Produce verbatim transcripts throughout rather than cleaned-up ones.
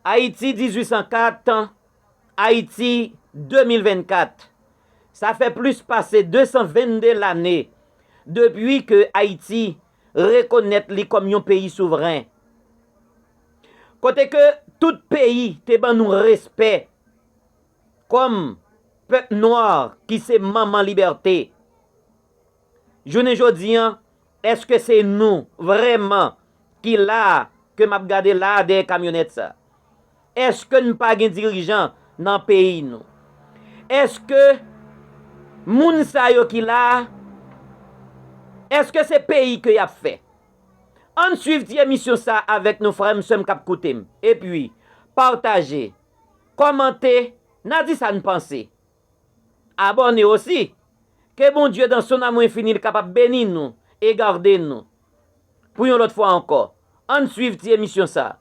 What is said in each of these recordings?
Ayiti dizuit san kat, Ayiti de mil vennkat. Sa fè plis pase de san vennde lane depi ke Ayiti rekonèt li kòm yon peyi souvren. Kote ke tout peyi te ban nou respè kòm pèp nwa ki se manman libète. Jounen jodi an, èske se nou vrèman ki la a, ke m ap gade la a dèyè kamyonèt sa? Èske n pa gen dirijan nan peyi nou? Èske moun sa yo ki la a, èske se peyi ke y ap fè? Ann swiv ti emisyon sa avèk nou, frè m, sè m k ap koute m. Epi, pataje, kòmante, n a di sa n panse. Abòne osi. Ke Bondye dan son amou enfini l kapab beni nou e gade nou. Pou yon lòt fwa ankò, ann swiv ti emisyon sa.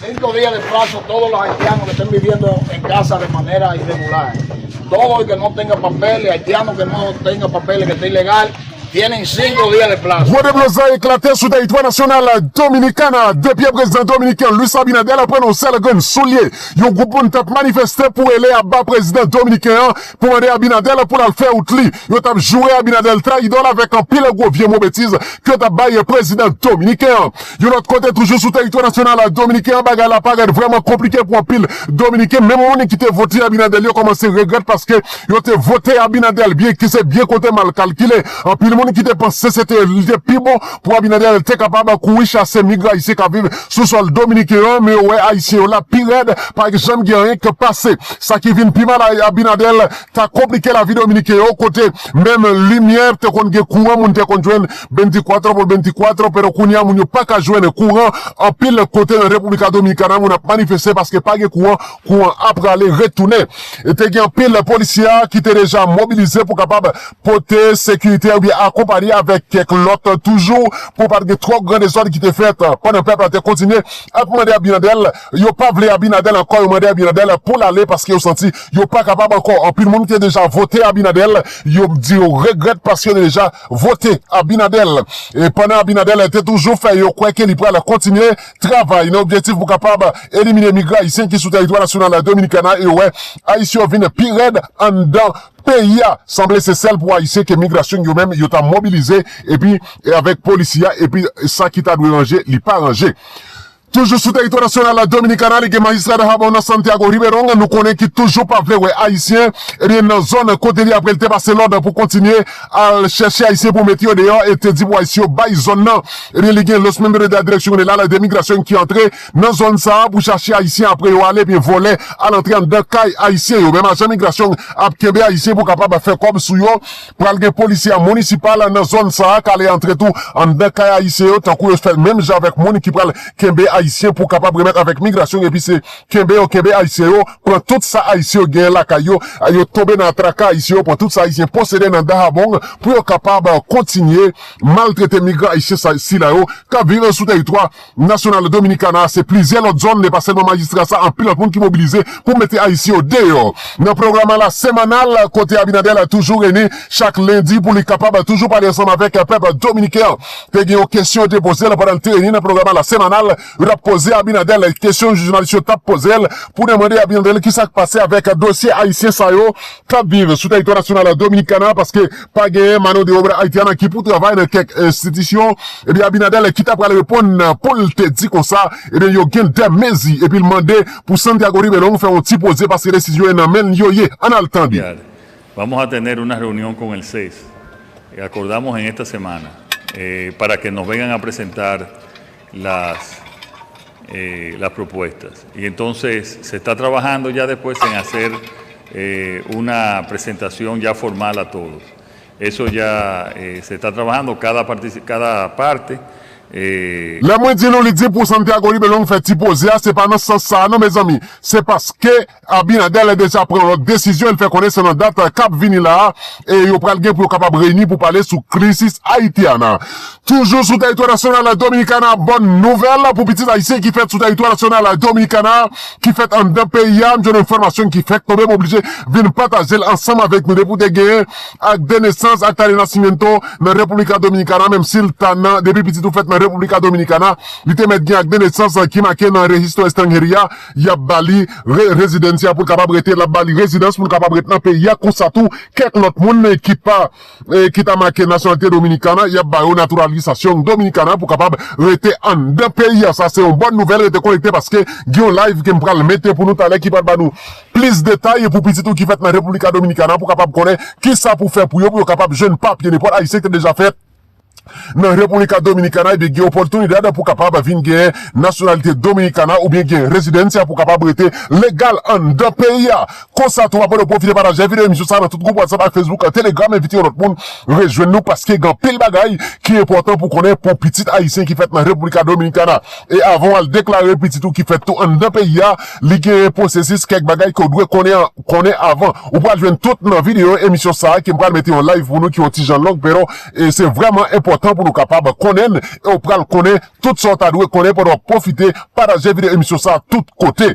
Cinco días de plazo todos los haitianos que estén viviendo en casa de manera irregular. Todo el que no tenga papeles, haitiano que no tenga papeles, que esté ilegal, tienen cinco días de plazo. Gwo deblozay eklate sou teritwa nasyonal Dominikana depi prezidan dominiken Luis Abinader pwononse l grenn soulye. Yon gwoup moun t ap manifeste pou rele aba prezidan dominiken an pou mande Abinader pou l al fè wout li. Yo t ap joure Abinader trayidò l avèk anpil gwo vye mo betiz ke yo t ap bay prezidan dominiken an. Yon lòt kote, toujou sou teritwa nasyonal dominiken an, bagay la parèt vrèman konplike pou anpil dominiken. Menm moun ki te vote Abinader yo kòmanse regrèt paske yo te vote Abinader, byen ki se byen kote mal kalkile. Anpil moun ki te panse se te, li te pi bon pou Abinader te kapab kouri chase migra ayisyen k ap viv sou sòl dominiken an, men yo wè ayisyen yo la pi rèd, pa janm gen anyen k pase. Sa ki vin pi mal a Abinader, ta konplike lavi dominiken yo, kote menm limyè te konn gen kouran, moun te konn jwenn vennkat pou vennkat, pero kounye a moun yo pa ka jwenn kouran. Anpil kote nan República Dominicana, moun ap manifeste paske pa gen kouran, kouran ap prale retounen. E te gen anpil polisye a ki te deja mobilize pou kapab pote sekirite oubyen akonpaye avèk kèk lòt toujou pou pa t gen twòp gran dezòd ki te fèt pandan pèp la te kontinye ap mande Abinader. Yo pa vle Abinader ankò, yo mande Abinader pou l ale paske yo santi yo pa kapab ankò. Anpil moun ki te deja vote Abinader, yo di yo regrèt paske yo te deja vote Abinader. E pandan Abinader te toujou fè yo kwè ke li pral kontinye travay nan objektif pou kapab elimine migra ayisyen ki sou teritwa nasyonal Dominikana, e yo wè ayisyen yo vin pi rèd anndan peyi a. Sanble se sèl pou ayisyen ke migrasyon yo menm yo ta mobilize epi e avèk polisye a, epi sa ki ta dwe ranje, li pa ranje. Toujou sou teritwa nasyonal Dominikana, li gen majistra Dajabón nan Santiago Ribeirón, nou konnen ki toujou pa vle wè ayisyen, ebyen nan zòn kote li apre l te pase lòd pou kontinye al chèche ayisyen pou mete yo deyò e te di pou ayisyen yo bay zòn nan. Ebyen li gen Los Miembros de la Dirección General de Migración ki antre nan zòn sa a pou chache ayisyen apre yo ale, ebyen vòlè al antre anndan kay ayisyen yo. Menm ajan migrasyon ap kenbe ayisyen pou kapab fè kòb sou yo. Pral gen polisye a minisipal nan zòn sa a k ale antre tou anndan kay ayisyen yo, tankou yo fè menm jan avèk moun ki pral kenbe ayisyen pou kapab remèt avèk migrasyon, epi se kenbe yo kenbe ayisyen yo, pran tout sa ayisyen yo genyen lakay yo, yo tonbe nan traka ayisyen yo, pran tout sa ayisyen posede nan Dajabón pou yo kapab kontinye maltrete migran ayisyen sa, sila yo k ap viv sou teritwa nasyonal Dominikana. Se plizyè lòt zòn, e pa sèlman majistra sa, anpil lòt moun ki mobilize pou mete ayisyen yo deyò. Nan pwogram la semanal, kote Abinader toujou reyini chak lendi pou li kapab toujou pale ansanm avèk pèp dominiken an. Te gen yon kesyon yo te poze l pandan l te reyini nan pwogram la semanal. Yo t ap poze Abinader kesyon, jounalis yo t ap poze l pou demande Abinader kisa k pase avèk dosye ayisyen sa yo k ap viv sou teritwa nasyonal Dominikana, paske pa genyen mano de obra haitiana ki pou travay nan kèk enstitisyon. Ebyen Abinader ki ta pral reponn pou l te di konsa, ebyen yo gen de mezi, epi l mande pou Santiago Ribeirón fè yon ti poze paske desizyon yo nan men l yo ye. Ann al tande. Vamos a tener una reunión con el ces. Eh, acordamos en esta semana, eh, para que nos vengan a presentar las, eh, las propuestas. Y entonces se está trabajando ya después en hacer, eh, una presentación ya formal a todos. Eso ya, eh, se está trabajando, cada partici-, cada parte Lè mwen di nou li di pou Santiago Ribelong fè ti poze a, se pa nan sans sa a non, mezanmi. Se paske Abinader deja pran lòt desizyon, el fè konnen se nan dat k ap vini la a, e yo pral gen pou yo kapab reyini pou pale sou krisis ayityan an. Toujou sou tèritwa nasyonal Dominikana, bòn nouvèl pou pitit ayisyen ki fèt sou tèritwa nasyonal Dominikana, ki fèt anndan peyi a. M jwenn enfòmasyon ki fèk tonbe, m oblije vin pataje l ansanm avèk nou. Depi w te genyen ak de nesans ak ta de nasimiento nan República Dominicana, menm si l ta nan, depi pitit ou fèt nan República Dominicana, li te mèt gen ak de nesans ki make nan Registro Extranjería, y ap ba li re-, rezidansi a pou l kapab rete, l ap ba li rezidans pou l kapab ret nan peyi a. Konsa tou, kèk lòt moun ki pa, eh, ki ta make nasyonalite dominikana, y ap ba yo naturalizasyon dominikana pou kapab rete anndan peyi a. Sa se yon bòn nouvèl, rete konekte paske gen yon live ke m pral mete pou nou talè ki pral ba nou plis detay pou pitit ou ki fèt nan República Dominicana pou kapab konnen kisa pou fè pou yo, pou yo kapab jwenn papye. Nenpòt ayisyen ki te deja fèt nan República Dominicana, ebyen gen opòtinidad pou kapab vin gen nasyonalite dominikana oubyen gen rezidansi a pou kapab rete legal anndan peyi a. Konsa tou, apre nou pwofite pataje videyo emisyon sa nan tout gwoup WhatsApp ak Facebook, Telegram, envite yon lòt moun rejwenn nou paske gen anpil bagay ki enpòtan pou konnen pou pitit ayisyen ki fèt nan República Dominicana. E avan w al deklare pitit ou ki fèt tou anndan peyi a, li gen pwosesis, kèk bagay ke w dwe konnen, konnen avan. Ou pral jwenn tout nan videyo emisyon sa a ke m pral mete yon live pou nou ki yon ti jan long, pero, e se vrèman enpòtan pou nou kapab konnen l, e w pral konnen tout sa w ta dwe konnen pandan w ap pwofite pataje videyo emisyon sa a tout kote.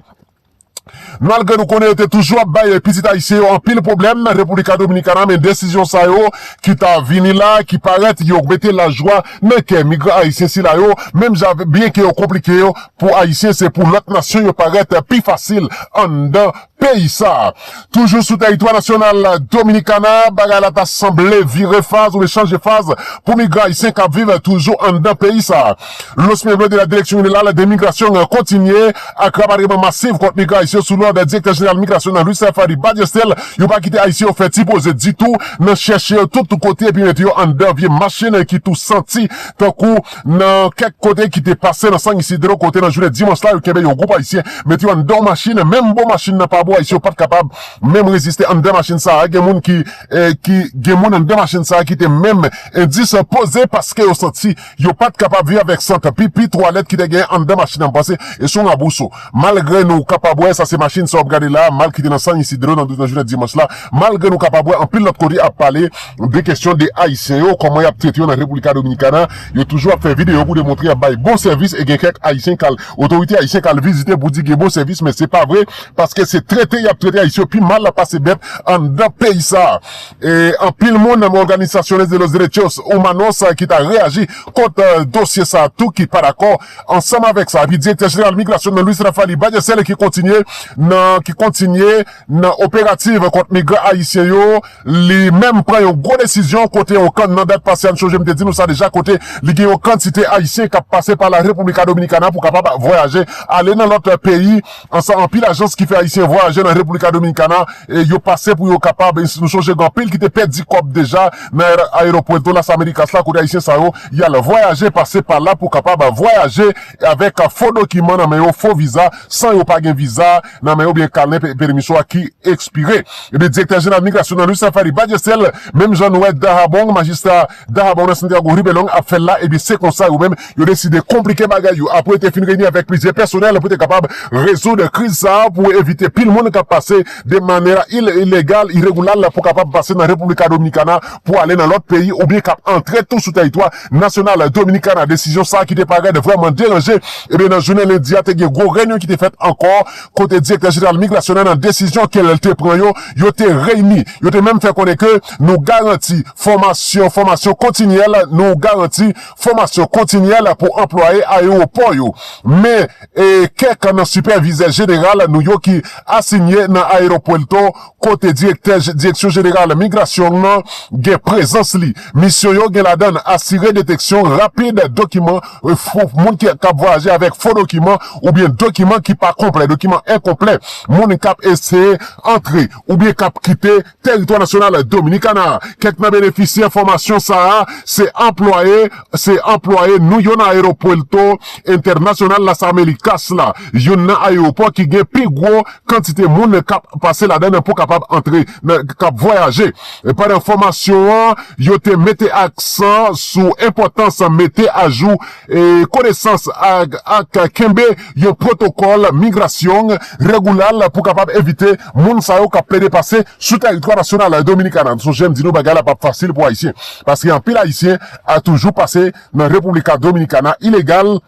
Malgre nou konnen yo te toujou ap bay pitit ayisyen yo anpil pwoblèm nan República Dominicana, men desizyon sa yo ki ta vini la, ki parèt yo mete lajwa nan kè migran ayisyen sila yo, menm jan, byen ke yo konplike yo pou ayisyen, se pou lòt nasyon yo parèt pi fasil anndan peyi sa a. Toujou sou tèritwa nasyonal Dominikana, bagay la ta sanble vire faz oubyen chanje faz pou migran ayisyen k ap viv toujou anndan peyi sa a. Los miembros de la Dirección General de Migración kontinye ak rapatriman masiv kont migran ayisyen sou lòd direktè jeneral migrasyon nan Luis Rafael Ballester. Yo pa kite ayisyen yo fè ti poze ditou nan chèche yo tout kote epi mete yo anndan vye machin ki tou santi, tankou nan kèk kote ki te pase nan San Isidro, kote nan jounen dimanch la, yo kenbe yon gwoup ayisyen, mete yo anndan yon machin, menm bon machin nan pa bon, ayisyen yo pa t kapab menm reziste anndan machin sa a. Gen moun ki, eh, ki, gen moun anndan machin sa a ki te menm endispoze paske yo santi yo pa t kapab viv avèk sant, pipi, twalèt ki te gen anndan machin nan. M panse e se yon abouso. Malgre nou kapab wè sa, se machin sa w ap gade la, mal ki te nan San Isidro nan, nan jounen dimanch la, malgre nou kapab wè anpil lòt kote ap pale de kesyon de ayisyen yo, kòman y ap trete yo nan República Dominicana, yo toujou ap fè videyo pou demontre y ap bay bon sèvis, e gen kèk ayisyen k al, otorite ayisyen k al vizite pou di gen bon sèvis, men se pa vre, paske se trete y ap trete ayisyen yo pi mal pase bèt anndan peyi sa a. E anpil moun nan Organizaciones de los Derechos Humanos, eh, ki ta reyaji kont, eh, dosye sa a tou ki pa dakò ansanm avèk sa. Epi direktè jeneral migrasyon nan Luis Rafael Ballester ki kontinye nan, ki kontinye nan operativ kont migran ayisyen yo, li menm pran yon gwo desizyon kote yon kan-, nan dat pase a, n sonje m te di nou sa deja, kote li gen yon kantite ayisyen k ap pase pa la República Dominicana pou kapab vwayaje ale nan lòt peyi. Ansanm anpil ajans ki fè ayisyen vwayaje nan República Dominicana, e yo pase pou yo kapab, nou sonje gen anpil ki te pèdi kòb deja nan aer-, Aeropuerto Las Américas la, kote ayisyen sa yo y al vwayaje pase pa la pou kapab vwayaje avèk fo dokiman nan men yo, fo viza, san yo pa gen viza nan men yo, oubyen kanè pe-, pèmisyon ki ekspire. Ebyen, direktè jeneral migrasyon nan Luis Rafael Ballester, menm jan nou wè Dajabón, majistra Dajabón nan Santiago Ribelong ap fè l la, ebyen, se konsa yo menm, yo deside konplike bagay yo. Apre yo te fin reyini avèk plizyè pèsonèl pou te kapab rezoud kriz sa a, pou evite pil moun k ap pase de manera il-, ilegal, iregulal, pou kapab pase nan República Dominicana pou ale nan lòt peyi, oubyen k ap antre tou sou tèritwa nasyonal Dominikana. Desizyon sa a ki te parèt vrèman deranje, ebyen, nan jounen lendi a, te gen gwo reyinyon ki te fèt ankò, kote direktè jeneral migrasyon nan, nan desizyon ke l te pran yo, yo te reyini. Yo te menm fè konnen ke nou garanti fòmasyon, fòmasyon kontinyèl, nou garanti fòmasyon kontinyèl pou anplwaye ayewopò yo. Men, e, kèk nan sipèvizè jeneral nou yo ki asinye nan Aeropuerto, kote direktè je-, direksyon jeneral migrasyon nan gen prezans li. Misyon yo gen ladan asire deteksyon rapid dokiman, e, fo, moun ki, k ap vwayaje avèk fo dokiman oubyen dokiman ki pa konplè, dokiman enkonplè, moun k ap eseye antre oubyen k ap kite tèritwa nasyonal Dominikana. Kèk nan benefisyè fòmasyon sa a, se anplwaye, se anplwaye nou yo nan Aeropuerto Internacional Las Américas la, youn nan ayewopò ki gen pi gwo kantite kantite moun k ap pase ladan nan pou kapab antre, nan, k ap vwayaje. E pandan fòmasyon an, yo te mete aksan sou enpòtans mete ajou e konesans ak, ak kenbe yon pwotokòl migrasyon regoulal pou kapab evite moun sa yo k ap plede pase sou tèritwa nasyonal Dominikana. Sonje m di nou bagay la p ap fasil pou Ayisyen, paske anpil Ayisyen a toujou pase nan República Dominicana ilegal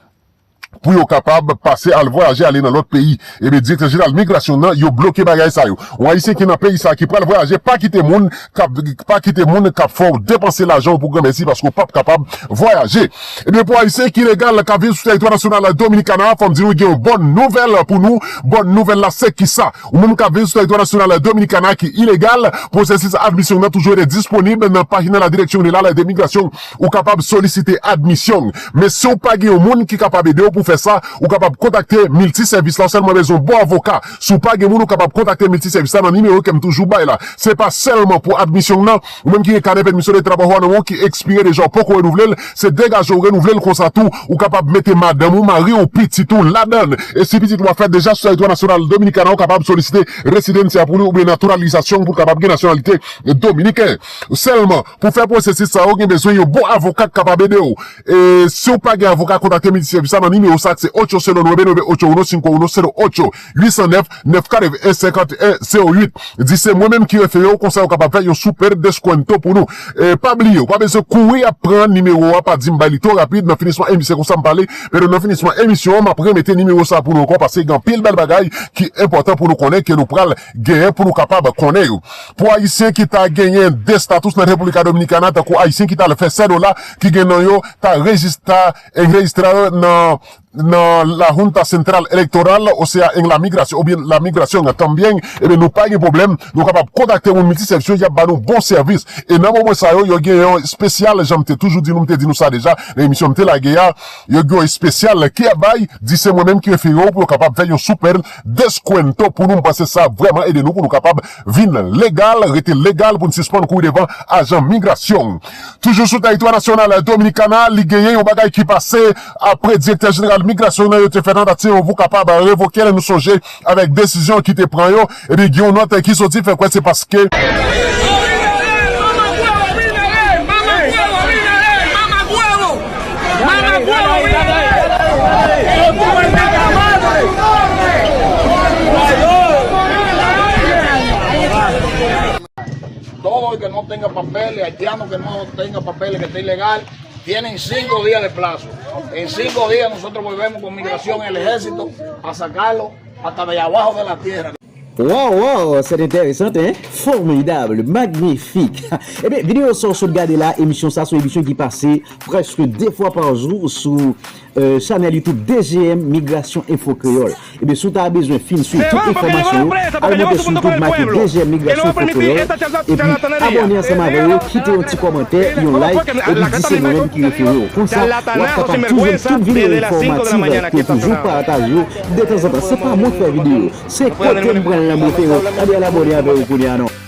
pou yo kapab pase al vwayaje ale nan lòt peyi. Ebyen, direktè jeneral migrasyon nan, yo bloke bagay sa yo. Yon Ayisyen ki nan peyi sa ki pral vwayaje, pa kite moun k ap, pa kite moun k ap fè w depanse lajan w pou granmèsi paske w p ap kapab vwayaje. Ebyen, pou Ayisyen ki legal k ap viv sou tèritwa nasyonal Dominikana, fò m di nou gen yon bòn nouvèl pou nou. Bòn nouvèl la se kisa? Ou menm k ap viv sou tèritwa nasyonal Dominikana ki ilegal, pwosesis admisyon nan toujou rete disponib nan paj nan la Dirección General de Migración. Ou kapab solisite admisyon. Men si w pa gen yon moun ki kapab ede w pou fè sa, ou kapab kontakte milti sèvis la, ou sèlman bezwen bon avoka. Si w pa gen moun, ou kapab kontakte milti sèvis la nan nimewo ke m toujou bay la. Se pa sèlman pou admisyon nan, ou menm ki gen kanè pèmisyon de trabajo nan men w ki ekspire deja, ou poko renouvle l, se degaje w renouvle l konsa tou, ou kapab mete madanm ou, mari w, pitit ou ladan l. E si pitit ou a fèt deja sou tèritwa nasyonal Dominikana, ou kapab solisite residancia pou li oubyen natiralizasyon pou l kapab gen nasyonalite dominiken. Sèlman, pou fè pwosesis sa yo, gen bezwen yon bon avoka k kapab ede w. E si w pa gen avoka, kontakte milti sèvis la nan nimewo sa k se ocho cero nueve nueve ocho uno cinco uno cero ocho, huit cent neuf, neuf quatre-vingt-un, cinquante et un zéro huit. Di se mwen menm ki refere w, konsa yo kapab fè yon super descuento pou nou. E pa bliye, ou pa bezwen kouri ap pran nimewo a, pa di m bay li twò rapid, nan finisman emisyon konsa m pale, men nan finisman emisyon an, m ap remete nimewo sa pou nou ankò, paske gen anpil bèl bagay ki enpòtan pou nou konnen, ke nou pral genyen pou nou kapab konnen yo. Pou Ayisyen ki ta genyen de status nan República Dominicana, tankou Ayisyen ki t al fè sèdola, ki gen non yo, ta rejis-, ta enrejistre yo nan, nan la Junta Central Electoral, o sea, en la migración, oubyen la migración, tanbyen, ebyen, nou pa gen pwoblèm, nou kapab kontakte moun milti sèvis yo, y ap ba nou bon sèvis. E nan moman sa yo, yo gen yon espesyal, jan m te toujou di nou, m te di nou sa deja, nan emisyon m te lage a, yo gen yon espesyal ki ap bay, di se mwen menm ki refere w pou yo kapab fè yon super descuento pou nou. M panse sa vrèman ede nou pou nou kapab vin legal, rete legal pou n sispann kouri devan ajan migrasyon. Toujou sou tèritwa nasyonal Dominikana, li genyen yon bagay ki pase apre direktè jeneral migrasyon nan yo te fè tantativ pou kapab revoke l. Nou sonje avèk desizyon ki te pran yo, epi gen yon nòt ki soti fè kwè se paske Todo el que no tenga papeles, haitiano que no tenga papeles, que esté ilegal, tienen cinco días de plazo. En cinco días nosotros volvemos con migración en el ejército a sacarlo hasta de allá abajo de la tierra. Wow, wow, c'est intéressant, hein? Formidable, magnifique. Ebyen, videyo sa w sot gade la, emisyon sa, se yon emisyon ki pase prèske de fwa pa jou sou euh, chanèl YouTube D G M Migrasyon Enfo Kreyòl. Ebyen, si w ta bezwen fin swiv tout enfòmasyon yo, al monte sou YouTube, make D G M Migrasyon Enfo Kreyòl, epi abòne ansanm avè yo, kite yon ti kòmantè, yon like, epi di se mwen menm ki refere w. Konsa, w ap kapab toujou jwenn tout videyo enfòmatif ke yo toujou pataje yo detanzantan. Se pa mwen k fè videyo, se kote m pran l nan m refere w. Ebyen, al abòne avè yo kounye a non.